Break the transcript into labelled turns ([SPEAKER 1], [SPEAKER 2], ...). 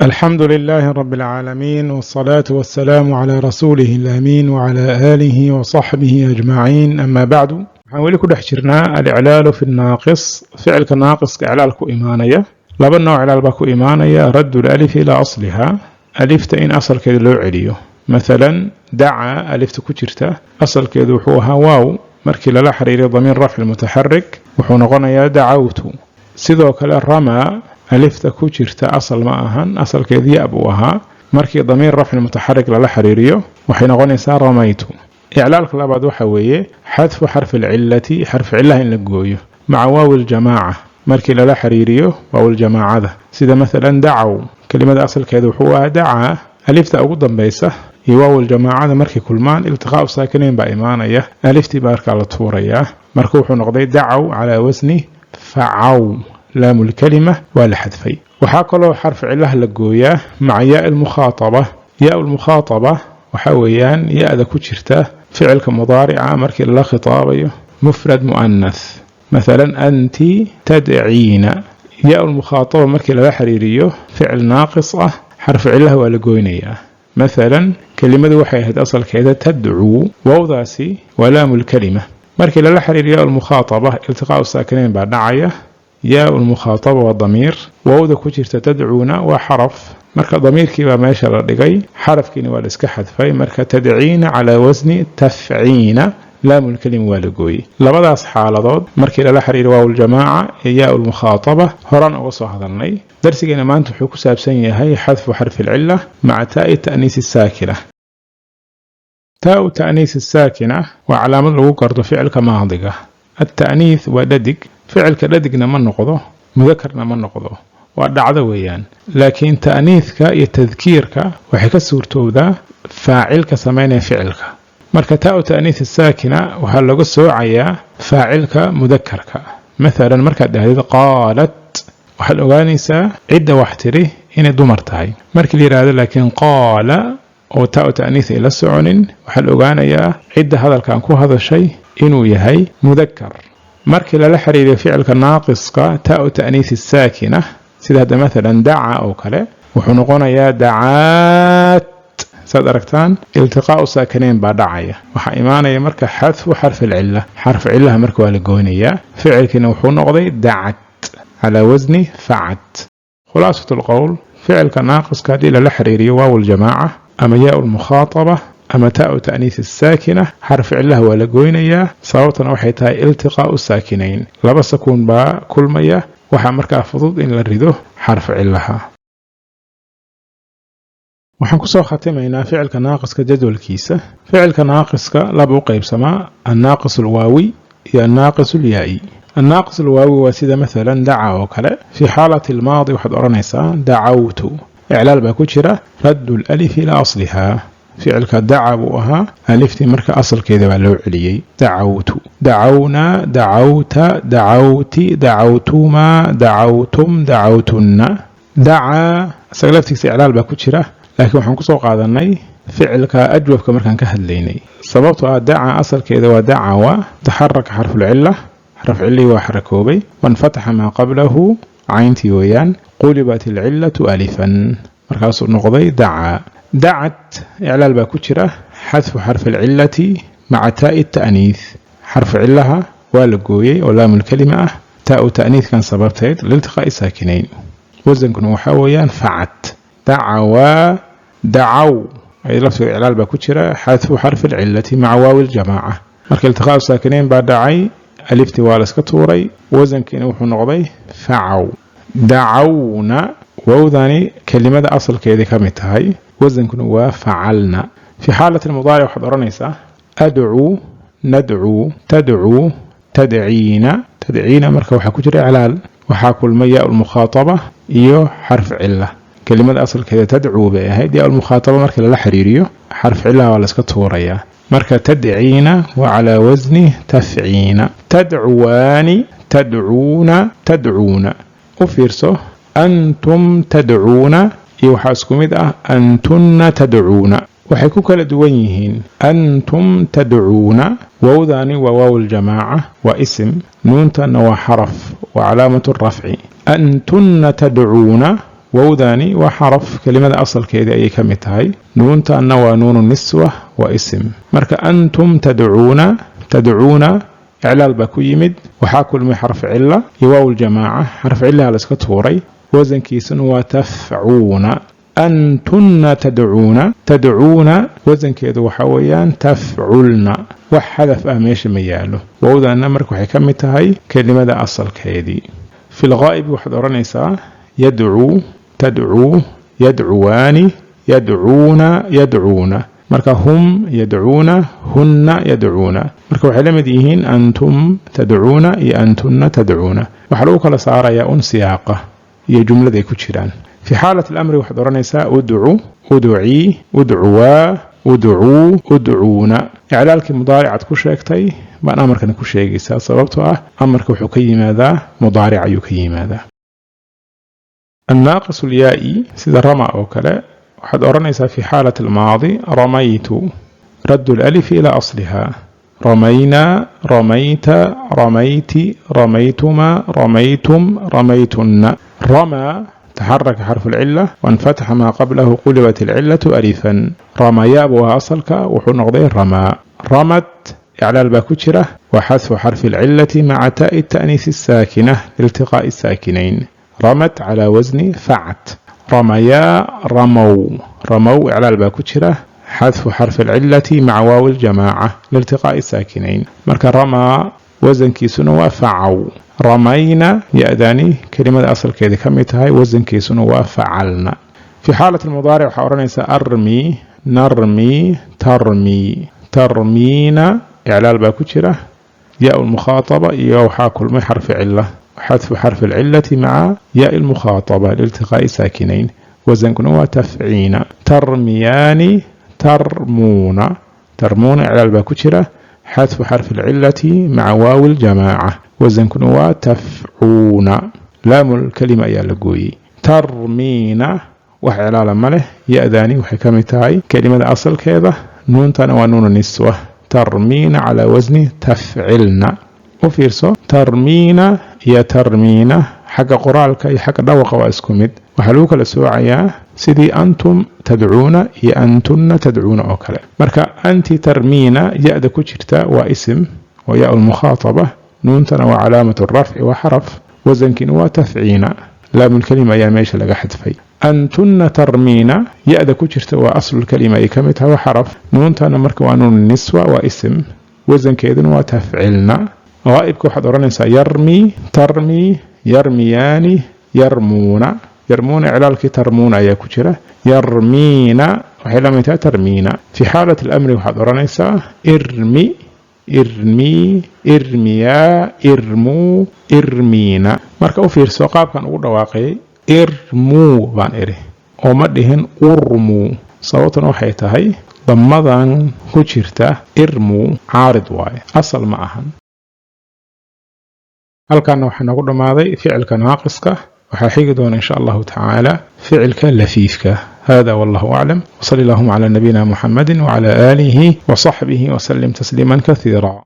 [SPEAKER 1] الحمد لله رب العالمين، والصلاة والسلام على رسوله الأمين وعلى آله وصحبه أجمعين، أما بعد. Waxaan weli ku dhex jirnaa الإعلال في الناقص، ficilka naaqiska iclaal ku imaanaya. Laba nooc iclaal baa ku imaanaya: رد الألف إلى أصلها، alifta in asalkeeda loo celiyo. Mathalan دعا، alifta ku jirta asalkeedu wuxuu ahaa waaw, markii lala xiriiriyo ضمير رفع متحرك wuxuu noqonayaa دعوت. Sidoo kale رمى، alifta ku jirta asal ma ahan, asalkeedu ya buu ahaa, markii ضمير رفع متحرك lala xiriiriyo waxay noqonaysaa رميت. Iclaalka labaad waxa weeye حذف حرف العلة، xarf cilaha in la gooyo، مع واو الجماعة، markii lala xiriiriyo waaw ljamaacada. Sida mathalan دعوا، kelimada asalkeeda wuxuu ahaa دعا، alifta ugu dambaysa iyo waaw ljamaacada markay kulmaan التقاء ساكنين baa imaanaya, aliftii baa markaa la tuurayaa. Marka wuxuu noqday دعوا على وزن فعوا، لام الكلمة waa la xadfay. Waxaa kaloo xarf cilaha la gooyaa مع ياء المخاطبة. ياء المخاطبة waxa weeyaan ya-da ku jirta ficilka mudaarica markii lala khitaabayo mufrad mu'anath, mathalan أنت تدعين. ياء المخاطبة markii lala xiriiriyo ficil naaqis ah, xarf cilaha waa la goynayaa. Mathalan kelimadu waxay ahayd asalkeeda تدعو، wowdaasi waa لام الكلمة, markii lala xiriiriyo ياء المخاطبة التقاء ساكنين baa dhacaya. ياء المخاطبة waa damiir, wowda ku jirta تدعو na waa xaraf, marka damiirkii baa meesha la dhigay, xarafkiina waa la iska xadfay. Marka تدعين على وزن تفعين، لام الكلمة waa la gooyey. Labadaas xaaladood markii lala xiriiro waaw ljamaaca iyo ياء المخاطبة horaan uga soo hadalnay. Darsigeena maanta wuxuu ku saabsan yahay حذف حرف العلة مع تاء التأنيث الساكنة. تاء التأنيث الساكنة waa calaamad lagu garto ficilka maadiga. التأنيث waa dhadig, ficilka dhadigna ma noqdo mudakarna ma noqdo, waa dhacdo weeyaan, laakiin ta'niidka iyo tadkiirka waxay ka suurtowdaa faacilka sameynaya ficilka. Marka تاء التأنيث الساكنة waxaa looga soocayaa faacilka mudakarka. Mathalan markaad dhahdid قالت, waxaad ogaanaysaa cidda wax tiri inay dumar tahay. Markii la yidhaahdo laakiin قال oo تاء تأنيث ay la soconin, waxaa la ogaanayaa cidda hadalkan ku hadashay inuu yahay mudakar. Markii lala xiriiriyo ficilka naaqiska تاء التأنيث الساكنة, sida hadda mathalan دعا oo kale, wuxuu noqonayaa دعات. Saad aragtaan التقاء ساكنين baa dhacaya, waxaa imaanaya marka حذف حرف العلة, xarf cilaha marka waa la goynayaa, ficilkiina wuxuu noqday دعت على وزن فعت. خلاصة القول, ficilka naaqiska haddii lala xiriiriyo waaw aljamaaca ama ياء المخاطبة ama تاء التأنيث الساكنة, xarf cilaha waa la goynayaa. Sababtana waxay tahay التقاء ساكنين, laba sakuun baa kulmaya, waxaa markaa fudud in la rido xarf cilaha. Waxaan kusoo khatimaynaa ficilka naaqiska jadwalkiisa. Ficilka naaqiska laba u qaybsamaa: الناقص الواوي iyo الناقص اليائي. الناقص الواوي waa sida mathalan دعا oo kale. في حالة الماضي waxaad odhanaysaa دعوت. Iclaal baa ku jira: رد الألف إلى أصلها. Ficilka دعا buu ahaa, aliftii marka asalkeeda baa loo celiyey. دعوت، دعونا، دعوت، دعوت، دعوتما، دعوتم، دعوتن. دعا isaga laftiisa iclaal baa ku jira, laakiin waxaan kusoo qaadanay ficilka ajwafka markaan ka hadlaynay, sababtoo ah دعا asalkeeda waa دعوا. تحرك حرف العلة, xarf cilihii waa xarakoobay, وانفتح ما قبله, cayntii weeyaan, قلبت العلة ألفا, markaasuu noqday دعا. دعت iclaal baa ku jira: حذف حرف العلة مع تاء التأنيث, xarf cilaha waa la gooyey oo لام الكلمة ah, تاء تأنيث kan sababteed, لالتقاء ساكنين, wasankuna waxaa weeyaan فعت. دعوا، دعوا ay laftiga iclaal baa ku jira: حذف حرف العلة مع واو الجماعة. Marka التقاء ساكنين baa dhacay, aliftii waa la iska tuuray, wasankiina wuxuu noqday فعوا. دعونا, wowdani kelimada asalkeedii ka mid tahay, wasankuna waa فعلنا. في حالة المضارع waxaad odhanaysaa أدعو، ندعو، تدعو، تدعين. تدعين marka waxaa ku jira iclaal, waxaa kulmay ياء المخاطبة iyo xarf cila. Kelimada asalkeeda تدعو bay ahayd, ياء المخاطبة marka lala xiriiriyo xarf cilaha waa la iska tuurayaa. Marka تدعين waa على وزن تفعين. تدعوان، تدعون، تدعون. U fiirso, أنتم تدعون iyo waxaa isku mid ah أنتن تدعون. Waxay ku kala duwan yihiin أنتم تدعون, wowdani waa واو الجماعة, waa isim, nuuntana waa xaraf, waa علامة الرفع. أنتن تدعون Wowdani waa xaraf, kelimada asalkeedii ayay ka mid tahay. Nuuntanna waa nuunu niswa, waa isim. Marka antum tadcuuna, tadcuuna iclaal baa ku yimid. Waxaa kulmay xarf cila iyo waaw ljamaaca. Xarf cilaha la iska tuuray, wasankiisuna waa tafcuuna. Antunna tadcuuna, tadcuuna wasankeedu waxaa weeyaan tafculna. Wax xadaf ah meesha ma yaalo. Wowdana marka waxay ka mid tahay kelimada asalkeedii. Fi lghaa'ibi waxaad odhanaysaa yadcuu, tadcuu, yadcuwaani, yadcuuna, yadcuuna. Marka hum yadcuuna, hunna yadcuuna. Marka waxay la mid yihiin antum tadcuuna iyo antunna tadcuuna. Waxaa lagu kala saarayaa un siyaaqa iyo jumlada ay ku jiraan. Fi xaalat alamri waxaad odhanaysaa udcu, udcii, udcuwaa, udcuu, udcuuna. Iclaalkii mudaaricaad ku sheegtay baan amarkana ku sheegaysaa, sababtoo ah amarka wuxuu ka yimaadaa mudaaric ayuu ka yimaadaa. الناقص اليائي sida rama oo kale waxaad odhanaysaa fi xaalat almaadi ramaytu, رد الألف إلى أصلها. رمينا، رميت، رميت، رميتما، رميتم، رميتن. رمى، تحرك حرف العلة وانفتح ما قبله، قلبت العلة ألفا. رميا buu asalka, wuxuu noqday رمى. رمت، إعلال baa ku jira وحذف حرف العلة مع تاء التأنيث الساكنة لالتقاء الساكنين. رمت على وزن فعت. رميا، رموا، رموا إعلال baa ku jira، حذف حرف العلة مع واو الجماعة لالتقاء الساكنين. Marka رمى wasankiisuna waa facaw. رمينا، ya-dani kelimada asalkeeda ka mid tahay, wasankiisuna waa facalna. Fi xaalat almudaaric waxaa odhanaysaa armi, narmi, tarmi, tarmiina. Iclaal baa ku jira, yaa lmukhaataba iyo waxaa kulmay xarfi cila، xadfu xarfi alcilati maca yaai lmukhaataba liiltiqaa'i saakinayn. Wasankuna waa tafciina. Tarmiyaani, tarmuuna, tarmuuna iclaal baa ku jira، xadfu xarfi alcilati maca waawi ljamaaca. Wasankuna waa tafcuuna, laamu lkalima ayaa la gooyey. Tarmiina wax iclaala ma leh. Ya-daani waxay ka mid tahay kelimada asalkeeda, nuuntana waa nuunu niswa. Tarmiina calaa wasni tafcilna. U fiirso, tarmiina iyo tarmiina xagga qoraalka iyo xagga dhawaqa waa isku mid. Waxaa lagu kala soocayaa sidii antum tadcuuna iyo antunna tadcuuna oo kale. Marka anti tarmiina, ya-da ku jirta waa isim oo yaa lmukhaataba, nuuntana waa calaamatu rafci, waa xaraf, wasankiina waa tafciina, laamulkalima ayaa meesha laga xadfay. Antunna tarmiina, ya-da ku jirta waa aslulkalima ay ka mid tahay, waa xaraf. Nuuntana marka waa nuun niswa, waa isim, wasankeeduna waa tafcilna. Qaa'ibka waxaad odhanaysaa yarmi, tarmi, yarmiyaani, yarmuuna. Yarmuuna iclaalkii tarmuuna ayaa ku jira. Yarmiina waxay la mid tahay tarmiina. Fi xaalat alamri waxaad odhanaysaa irmi, irmi, irmiyaa, irmuu, irmiina. Marka u fiirso qaabkan ugu dhawaaqayay, irmuu baan iri oo ma dhihin urmuu. Sababtuna waxay tahay damadan ku jirta irmuu caarid waaye, asal ma ahan. Halkaana waxaa noogu dhammaaday ficilka naaqiska. Waxaa xigi doona insha Allahu tacaala ficilka lafiifka. Hada wallahu aclam, wsali allahuma cala nabiyina muxamadi wcala aalihi wصaxbihi wslim tasliima kasiira.